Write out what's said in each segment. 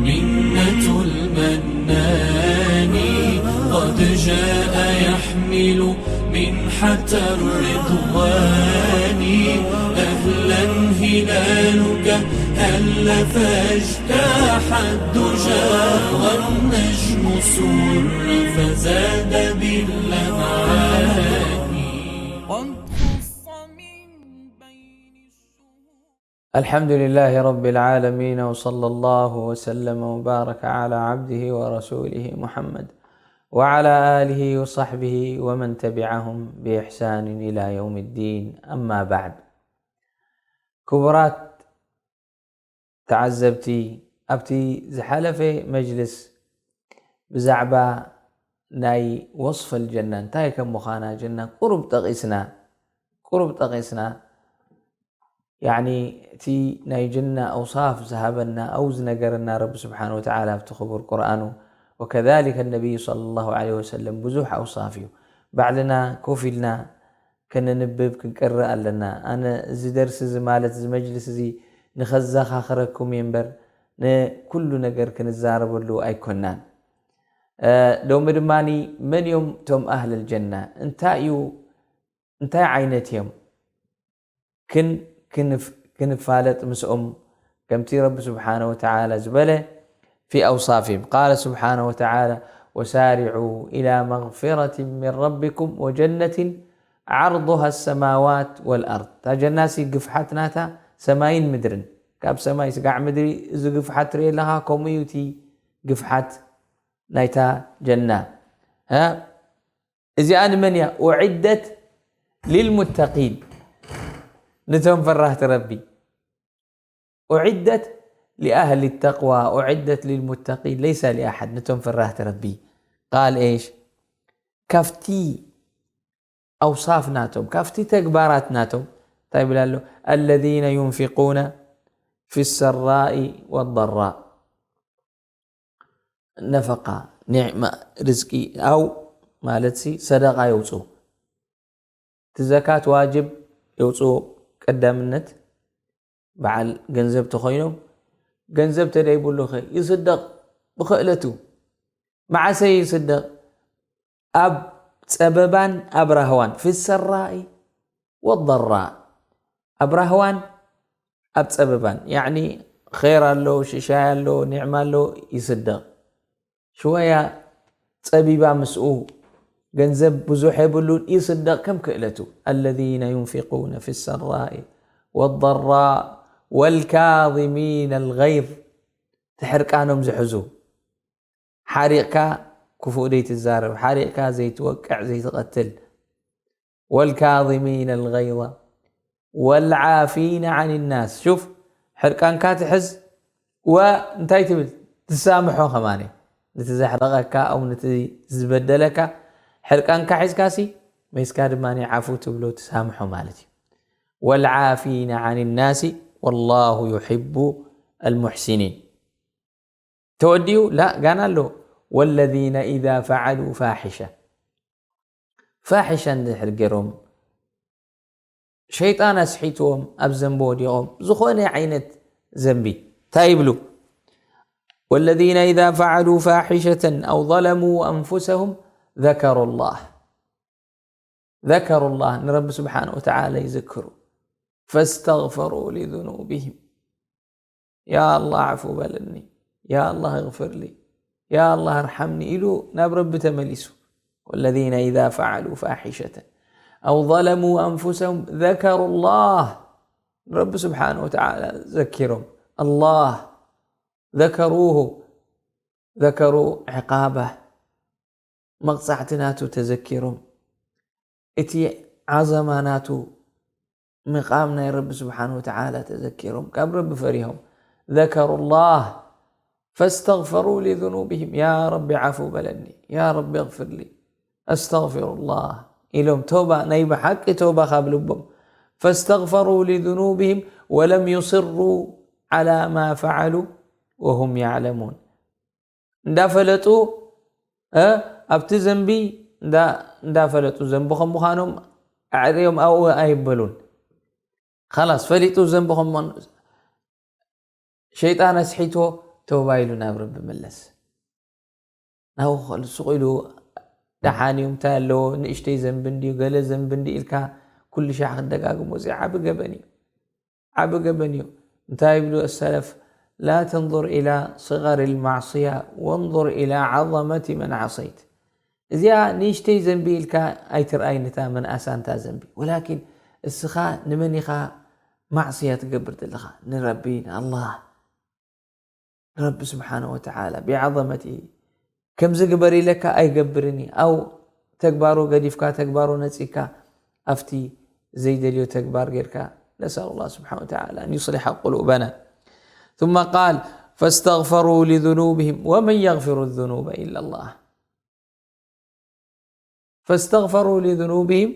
منة المنان قد جاء يحمل منحة الرضوان. أهلا هلالك هل فاجتاح الدجى والنجم سر فزاد باللمعان. قد خص من بين الشهور. الحمد لله رب العالمين، وصلى الله وسلم وبارك على عبده ورسوله محمد وعلى آله وصحبه ومن تبعهم بإحسان إلى يوم الدين. أما بعد. ክቡራት ተዓዘብቲ፣ ኣብቲ ዝሓለፈ መጅልስ ብዛዕባ ናይ ወስፈል ጀና፣ እንታይ ከም ምዃና ጀና ቁሩብ ጠቒስና፣ ቁሩብ ጠቒስና። ያዕኒ እቲ ናይ ጀና ኣውሳፍ ዝሃበና ኣው ዝነገረና ረቢ ስብሓን ወተዓላ ኣብቲ ክቡር ቁርኣኑ፣ ወከዛሊከ ነቢዩ ሰለላሁ ዐለይሂ ወሰለም ብዙሕ ኣውሳፍ እዩ። ባዕልና ኮፍ ኢልና ከነንብብ ክንቅርእ ኣለና። ኣነ እዚ ደርሲ እዚ ማለት እዚ መጅልስ እዚ ንኸዘኻኽረኩም እየ እምበር ንኩሉ ነገር ክንዛረበሉ ኣይኮናን። እ፣ ሎሚ ድማ መን እዮም እቶም ኣህለል ጀና? እንታይ እዩ፣ እንታይ ዓይነት እዮም? ክን-፣ ክንፍ-፣ ክንፋለጥ ምስኦም ከምቲ ረቢ ስብሓነ ወተዓላ ዝበለ في أوصافهم. قال سبحانه وتعالى: وسارعوا إلى مغفرة من ربكم وجنة عرضها السماوات والأرض. እታ ጀናሲ ግፍሓት ናታ ሰማይን ምድርን። ካብ ሰማይ ስጋዕ ምድሪ እዚ ግፍሓት ትርኢ ኣለኻ፣ ከምኡ እዩ እቲ ግፍሓት ናይታ ጀና። እ፣ እዚኣ ንመን እያ? أعدت للمتقين. ንቶም ፈራህቲ ረቢ። أعدت لأهل التقوى، أعدت للمتقين، ليس لأحد. ንቶም ፈራህቲ ረቢ። قال إيش؟ ካብቲ ኣውሳፍ ናቶም፣ ካብቲ ተግባራት ናቶም፣ እንታይ ይብል ኣሎ? الذين ينفقون في السراء والضراء. ነፈቃ፣ ኒዕማ፣ ርዝቂ፣ ኣው ማለትሲ ሰደቃ የውፅኡ። እቲ ዘካት ዋጅብ የውፅኡ ቀዳምነት በዓል ገንዘብ ተኾይኖም፣ ገንዘብ ተደይብሉ ኸ ይስደቕ ብኽእለቱ። መዓሰ ይስደቕ? ኣብ ፀበባን ኣብ ራህዋን፣ في السراء والضراء። ኣብ ራህዋን ኣብ ጸበባን፣ ያዕኒ ኼር ኣሎ፣ ሽሻይ ኣሎ፣ ኒዕማ ኣሎ፣ ይስደቕ። ሽወያ ጸቢባ ምስኡ፣ ገንዘብ ብዙሕ የብሉን፣ ይስደቕ ከም ክእለቱ። الذين ينفقون في السراء والضراء والكاظمين الغيظ። እቲ ሕርቃኖም ዝሕዙ። ሓሪቕካ ክፉእ ዘይትዛረብ፣ ሓሪቕካ ዘይትወቅዕ፣ ዘይትቐትል። والكاظمين الغيظ والعافين عن الناس. ሹፍ፣ ሕርቃንካ ትሕዝ ወ-፣ እንታይ ትብል? ትሳምሖ ከማን። ነቲ ዘሕረቐካ ኣው ነቲ ዝበደለካ ሕርቃንካ ሒዝካሲ፣ መይስካ ድማ ዓፉ ትብሎ፣ ትሳምሖ ማለት እዩ። والعافين عن الناس والله يحب المحسنين። ተወዲኡ ላ ጋና ኣሎ። والذين إذا فعلوا فاحشة، ፋሒሻ እንድሕር ገይሮም፣ ሸይጣን ኣስሒትዎም ኣብ ዘንቢ ወዲቖም፣ ዝኾነ ዓይነት ዘንቢ እንታይ ይብሉ? والذين إذا فعلوا فاحشة أو ظلموا أنفسهم ذكروا الله ذكروا الله ንረቢ ስብሓን ወተዓላ ይዝክሩ። فاستغفروا لذنوبهم يا الله عفو በለኒ፣ يا الله اغفر لي، يا الله ارحمني ኢሉ ናብ ረቢ ተመሊሱ። والذين إذا فعلوا فاحشة أو ظلموا أنفسهم ذكروا الله ንረቢ ስብሓን ወተዓላ ዘኪሮም። الله ذكروه ذكروا عقابه መቕጻዕቲ ናቱ ተዘኪሮም፣ እቲ ዓዘማ ናቱ ምቓም ናይ ረቢ ስብሓን ወተዓላ ተዘኪሮም፣ ካብ ረቢ ፈሪሆም። ذكروا الله فاستغفروا لذنوبهم يا رب عفو በለኒ، يا رب اغفر لي، أستغفر الله ኢሎም ተውባ፣ ናይ ብሓቂ ተውባ ካብ ልቦም። فاستغفروا لذنوبهم ولم يصروا على ما فعلوا وهم يعلمون እንዳፈለጡ፣ እ፣ ኣብቲ ዘንቢ እንዳ-፣ እንዳፈለጡ ዘንቢ ከም ምዃኖም ኣዕርዮም ኣብኡ ኣይበሉን። ኸላስ ፈሊጡ ዘንቢ ከም ምዃኑ ሸይጣን ኣስሒቶ ተውባ ኢሉ ናብ ረቢ ምለስ። ናብኡ ክኸል ሱቕ ኢሉ ደሓን እዩ፣ እንታይ ኣለዎ፣ ንእሽተይ ዘንቢ እንድዩ፣ ገለ ዘንቢ እንድዩ ኢልካ ኩሉ ሻዕ ክትደጋግሞ፣ እዚ ዓቢ ገበን እዩ። ዓቢ ገበን እዩ። እንታይ ይብሉ ሰለፍ? لا تنظر إلى صغر المعصية وانظر إلى عظمة من عصيت። እዚኣ ንእሽተይ ዘንቢ ኢልካ ኣይትርኣይ፣ ነታ መንኣሳ እንታ ዘንቢ። ወላኪን እስኻ ንመን ኢኻ ማዕስያ ትገብር ዘለኻ? ንረቢ፣ ንኣላህ። ረቢ ስብሓነ ወተዓላ ብዓዘመቲ ከምዚ ግበር ኢለካ ኣይገብርን እዩ። ኣው ተግባሩ ገዲፍካ፣ ተግባሩ ነጺግካ፣ ኣብቲ ዘይደልዮ ተግባር ጌርካ። نسأل الله سبحانه وتعالى أن يصلح قلوبنا. ثم قال: فاستغفروا لذنوبهم ومن يغفر الذنوب إلا الله. فاستغفروا لذنوبهم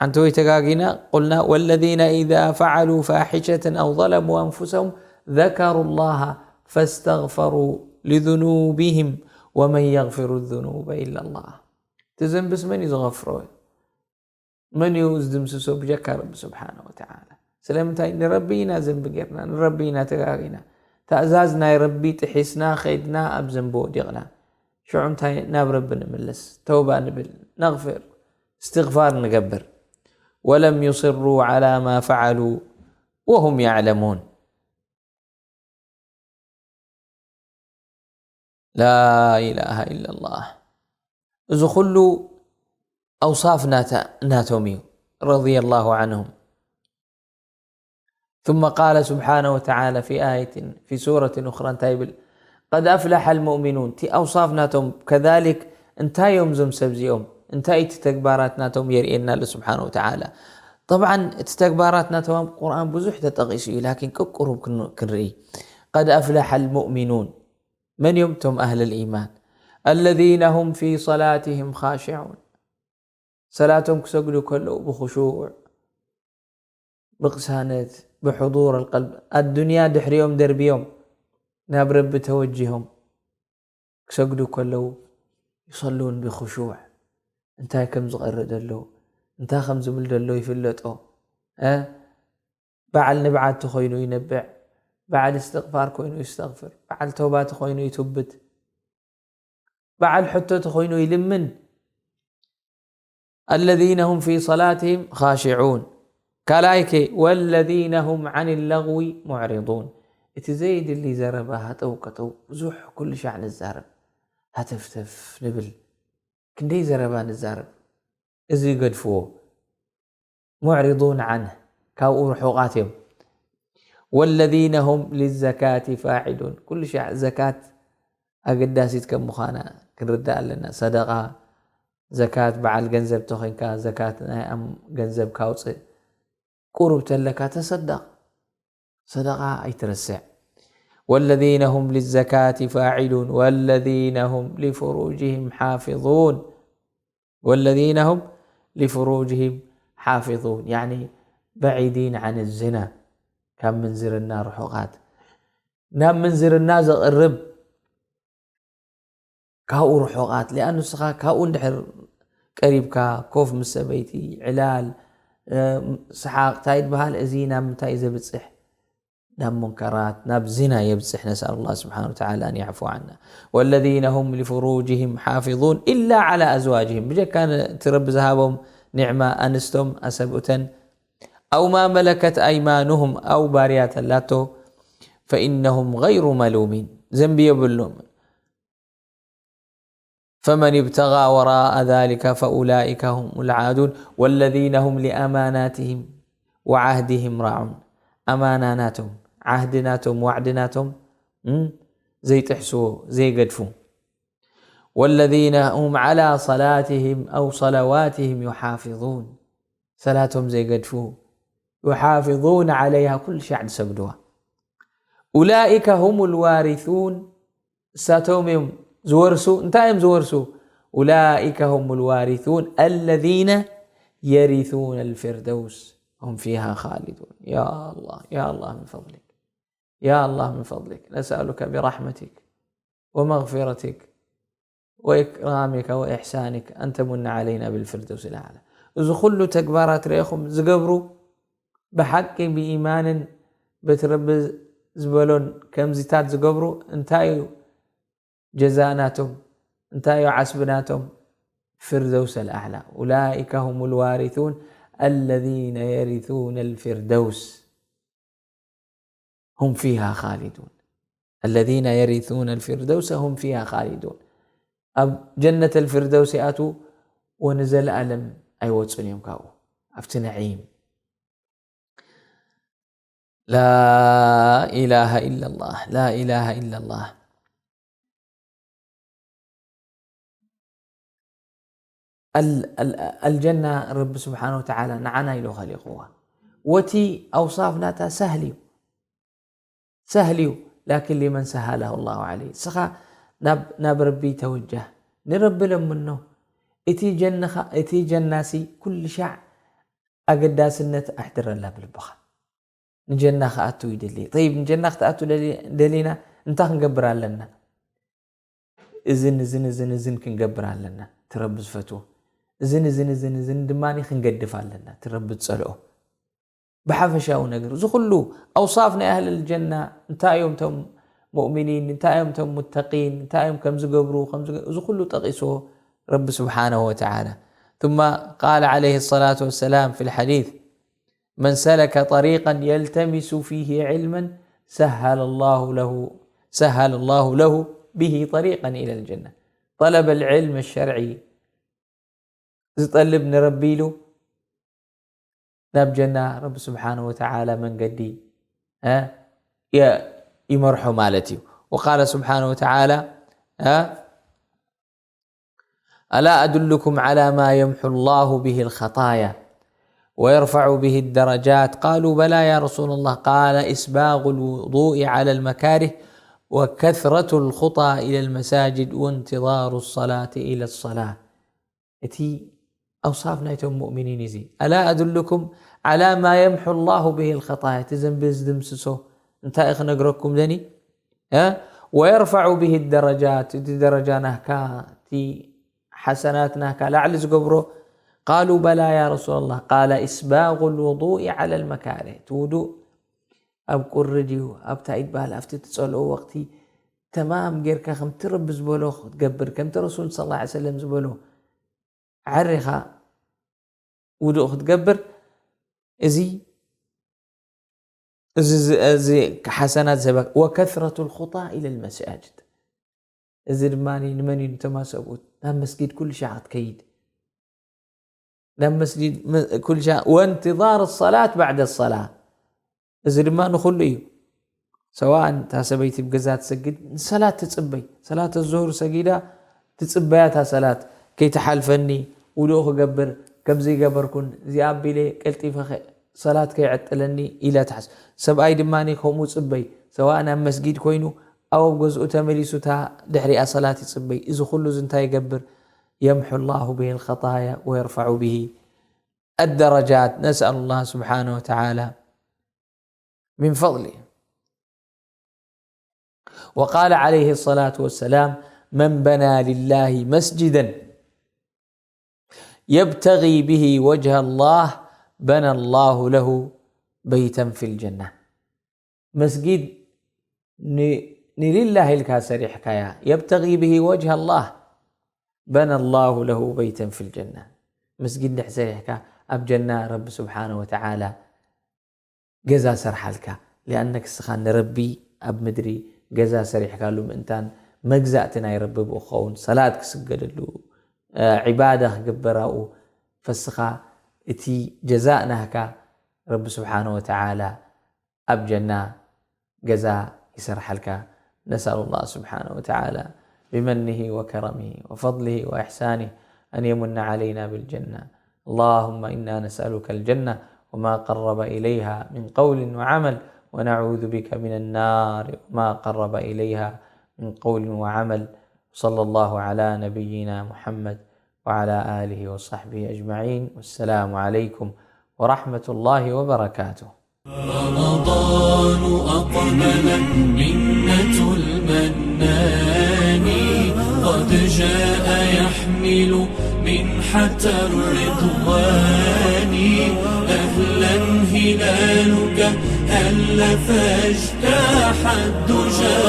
ሓንቲ ወይ ተጋጊና ቁልና፣ والذين إذا فعلوا فاحشة أو ظلموا أنفسهم ذكروا الله فاستغفروا لذنوبهم ومن يغفر الذنوب إلا الله። እቲ ዘንብስ መን እዩ ዝغፍሮ? መን እዩ ዝድምስሶ? ብጀካ ረቢ ስብሓነ ወተዓላ። ስለምንታይ? ንረቢ ኢና ዘንቢ ጌርና፣ ንረቢ ኢና ተጋጊና። ታእዛዝ ናይ ረቢ ጥሒስና ኸይድና ኣብ ዘንቢ ወዲቕና። ሽዑ እንታይ? ናብ ረቢ ንምለስ፣ ተውባ ንብል፣ ነغፍር፣ እስትግፋር ንገብር። ولم يصروا على ما فعلوا وهم يعلمون. لا إله إلا الله. እዚ ኩሉ ኣውሳፍ ናታ-፣ ናቶም እዩ። رضي الله عنهم. ثم قال سبحانه وتعالى في آية، في سورة أخرى እንታይ ይብል? قد أفلح المؤمنون። እቲ ኣውሳፍ ናቶም كذلك እንታይ እዮም እዞም ሰብ እዚኦም? እንታይ እቲ ተግባራት ናቶም የርእየና ኣሎ ስብሓነ ወተዓላ? ጠብዓን እቲ ተግባራት ናቶም ኣብ ቁርኣን ብዙሕ ተጠቒሱ እዩ፣ ላኪን ቅቁሩብ ክን-፣ ክንርኢ። قد أفلح المؤمنون። መን እዮም እቶም ኣህለል ኢማን? الذين هم في صلاتهم خاشعون። ሰላቶም ክሰግዱ ከለዉ ብኽሹዕ፣ ብቕሳነት፣ ብሕዱር ኣልቀልብ፣ ኣዱንያ ድሕሪኦም ደርብዮም፣ ናብ ረቢ ተወጅሆም ክሰግዱ ከለዉ፣ يصلون بخشوع። እንታይ ከም ዝቐርእ ዘሎ፣ እንታይ ከም ዝብል ዘሎ ይፍለጦ። እ? በዓል ንብዓት ተኾይኑ ይነብዕ፣ በዓል እስትቕፋር ኮይኑ ይስተቕፍር፣ በዓል ተውባ ተኾይኑ ይቱብት፣ በዓል ሕቶ ተኾይኑ ይልምን። الذين هم في صلاتهم خاشعون። ካልኣይ ከ والذين هم عن اللغو معرضون። እቲ ዘይድሊ ዘረባ ሃጠው ቀጠው ብዙሕ ኩሉ ሻዕ ንዛረብ፣ ሃተፍተፍ ንብል፣ ክንደይ ዘረባ ንዛረብ፣ እዚ ይገድፍዎ። معرضون عنه፣ ካብኡ ርሑቓት እዮም። والذين هم للزكاة فاعلون። ኩሉ ሻዕ ዘካት ኣገዳሲት ከም ምዃና ክንርዳእ ኣለና። ሰደቓ፣ ዘካት፣ በዓል ገንዘብ ተኾይንካ ዘካት ናይ ኣም-፣ ገንዘብ ካውፅእ። ቁሩብ ተለካ ተሰደቕ። ሰደቓ ኣይትረስዕ። والذين هم للزكاة فاعلون والذين هم لفروجهم حافظون والذين هم لفروجهم حافظون، يعني بعيدين عن الزنا، ካብ ምንዝርና ርሑቓት፣ ናብ ምንዝርና ዘቕርብ ካብኡ ርሑቓት። ሊኣኑ ንስኻ ካብኡ እንድሕር ቀሪብካ፣ ኮፍ ምስ ሰበይቲ፣ ዕላል፣ እ፣ ሰሓቕ፣ እንታይ ይበሃል? እዚ ናብ ምንታይ እዩ ዘብጽሕ? ናብ ሙንከራት፣ ናብ ዚና የብጽሕ። نسأل الله سبحانه وتعالى أن يعفو عنا. والذين هم لفروجهم حافظون إلا على أزواجهم. ብጀካ እቲ ረቢ ዝሃቦም ኒዕማ ኣንስቶም ኣሰብኡተን፣ أو ما ملكت أيمانهم፣ ኣው ባርያ ተላቶ፣ فإنهم غير ملومين። ዘንቢ የብሎም። فمن ابتغى وراء ذلك فأولئك هم العادون والذين هم لأماناتهم وعهدهم راعون። ኣማና ናቶም፣ ዓህዲ ናቶም፣ ዋዕዲ ናቶም፣ እም፣ ዘይጥሕስዎ፣ ዘይገድፉ። والذين هم على صلاتهم أو صلواتهم يحافظون። ሰላቶም ዘይገድፉ። يحافظون عليها، ኩሉ ሻዕ ዝሰግድዋ። أولئك هم الوارثون، እሳቶም እዮም ዝወርሱ። እንታይ እዮም ዝወርሱ? أولئك هم الوارثون الذين يرثون الفردوس هم فيها خالدون. يا الله، يا الله من فضلك، يا الله من فضلك، نسألك برحمتك ومغفرتك وإكرامك وإحسانك أن تمن علينا بالفردوس الأعلى. እዚ ኩሉ ተግባራት ርኢኹም ዝገብሩ ብሓቂ ብኢማንን በቲ ረቢ ዝበሎን ከምዚታት ዝገብሩ እንታይ እዩ ጀዛእ ናቶም? እንታይ እዩ ዓስቢ ናቶም? ፊርደውስ ኣልኣዕላ። أولئك هم الوارثون الذين يرثون الفردوس هم فيها خالدون. الذين يرثون الفردوس هم فيها خالدون. ኣብ ጀነት ኣልፊርደውስ ይኣትዉ ወንዘለኣለም ኣይወፁን እዮም ካብኡ ኣብቲ ነዒም። لا إله إلا الله، لا إله إلا الله. ኣል-፣ ኣል-፣ ኣልጀና ረቢ ስብሓነ ወተዓላ ንዓና ኢሉ ኸሊቕዋ። ወቲ ኣውሳፍ ናታ ሰህል እዩ፣ ሰህል እዩ። ላኪን ሊመን ሰሃለሁ ላሁ ዓለይህ፣ እስኻ ናብ፣ ናብ ረቢ ተወጃህ፣ ንረቢ ለምኖ። እቲ ጀንኻ፣ እቲ ጀናሲ ኩሉ ሻዕ ኣገዳስነት ኣሕድረላ ብልብኻ። ንጀና ክኣቱ ይደሊ። ጠይብ፣ ንጀና ክትኣቱ ደሊ-፣ ደሊና እንታይ ክንገብር ኣለና? እዝን፣ እዝን፣ እዝን፣ እዝን ክንገብር ኣለና። እቲ ረቢ ዝፈትዎ። እዝን፣ እዝን፣ እዝን፣ እዝን ድማ ክንገድፍ ኣለና። እቲ ረቢ ዝጸልኦ። ብሓፈሻዊ ነገር፣ እዚ ኩሉ ኣውሳፍ ናይ ኣህል ጀና እንታይ እዮም? እቶም ሙእሚኒን እንታይ እዮም? እቶም ሙተቂን እንታይ እዮም? ከም ዝገብሩ፣ ከም ዝገ-፣ እዚ ኩሉ ጠቂስዎ ረቢ ስብሓነሁ ወተዓላ። ثم قال عليه الصلاة والسلام في الحديث: من سلك طريقا يلتمس فيه علما سهل الله له، سهل الله له به طريقا إلى الجنة. طلب العلم الشرعي ዝጠልብ ንረቢ ኢሉ ናብ ጀና ረቢ ስብሓነ ወተዓላ መንገዲ፣ እ፣ የ-፣ ይመርሖ ማለት እዩ። وقال سبحانه وتعالى، እ፣ ألا أدلكم على ما يمحو الله به الخطايا ويرفع به الدرجات؟ قالوا: بلى يا رسول الله. قال: إسباغ الوضوء على المكاره وكثرة الخطى إلى المساجد وانتظار الصلاة إلى الصلاة. እቲ ኣውሳፍ ናይቶም ሙእሚኒን እዚ። ألا أدلكم على ما يمحو الله به الخطايا؟ እቲ ዘንቢ ዝድምስሶ እንታይ እዩ ክነግረኩም ደኒ? እ? ويرفع به الدرجات፣ እቲ ደረጃ ናህካ፣ እቲ ሓሰናት ናህካ ላዕሊ ዝገብሮ። قالوا: بلى يا رسول الله. قال: إسباغ الوضوء على المكاره። እቲ ውዱእ ኣብ ቁሪ ድዩ፣ ኣብታ ኢድ በሃል፣ ኣብቲ ትጸልኦ ወቕቲ ተማም ጌርካ ከምቲ ረቢ ዝበሎ ክትገብር፣ ከምቲ ረሱል ሰለላሁ ዐለይሂ ወሰለም ዝበሎ ዓሪኻ ውዱእ ክትገብር፣ እዚ፣ እዚ፣ እዚ፣ እዚ ሓሰናት ዝህበካ። وكثرة الخطى إلى المساجد። እዚ ድማ ንመን እዩ? ንተማ ሰብኡት። ናብ መስጊድ ኩሉ ሻዕ ክትከይድ። ናብ መስጊድ መ-፣ ኩሉ ሻዕ። وانتظار الصلاة بعد الصلاة። እዚ ድማ ንኹሉ እዩ። ሰዋእን እታ ሰበይቲ ኣብ ገዛ ትሰግድ፣ ንሰላት ትጽበይ። ሰላት ዙሁር ሰጊዳ ትጽበያ እታ ሰላት። ከይትሓልፈኒ፣ ውዱእ ክገብር፣ ከምዚ ይገበርኩን፣ እዚኣ ኣቢለ ቀልጢፈ ኸ-፣ ሰላት ከይዕጥለኒ ኢላ ትሓስ-፣ ሰብኣይ ድማ ከምኡ ጽበይ። ሰዋእን ኣብ መስጊድ ኮይኑ፣ ኣብ፣ ኣብ ገዝኡ ተመሊሱ እታ ድሕሪኣ ሰላት ይጽበይ። እዚ ኩሉ እዚ እንታይ ይገብር? يمحو الله به الخطايا ويرفع به الدرجات. نسأل الله سبحانه وتعالى من فضله. وقال عليه الصلاة والسلام: من بنى لله مسجدا يبتغي به وجه الله بنى الله له بيتا في الجنة. መስጊድ ን-፣ ንሊላህ ኢልካ ሰሪሕካያ፣ يبتغي به وجه الله بنى الله له بيتا في الجنة። መስጊድ እንድሕር ሰሪሕካ፣ ኣብ ጀና ረቢ ስብሓነ ወተዓላ ገዛ ሰርሓልካ። ሊኣነክ እስኻ ንረቢ ኣብ ምድሪ ገዛ ሰሪሕካሉ ምእንታን መግዛእቲ ናይ ረቢ ብኡ ክኸውን፣ ሰላት ክስገደሉ፣ እ፣ ዒባዳ ክግበር ኣብኡ ፈስኻ፣ እቲ ጀዛእ ናህካ ረቢ ስብሓነ ወተዓላ ኣብ ጀና ገዛ ይሰርሓልካ። نسأل الله سبحانه وتعالى بمنه وكرمه وفضله وإحسانه أن يمن علينا بالجنة. اللهم إنا نسألك الجنة وما قرب إليها من قول وعمل، ونعوذ بك من النار وما قرب إليها من قول وعمل. صلى الله على نبينا محمد وعلى آله وصحبه أجمعين. والسلام عليكم ورحمة الله وبركاته. رمضان أقبل، منة المنان قد جاء يحمل منحة الرضوان. أهلا هلالك، ألف اجتاح الدجى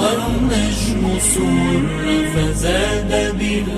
والنجم سر فزاد بالله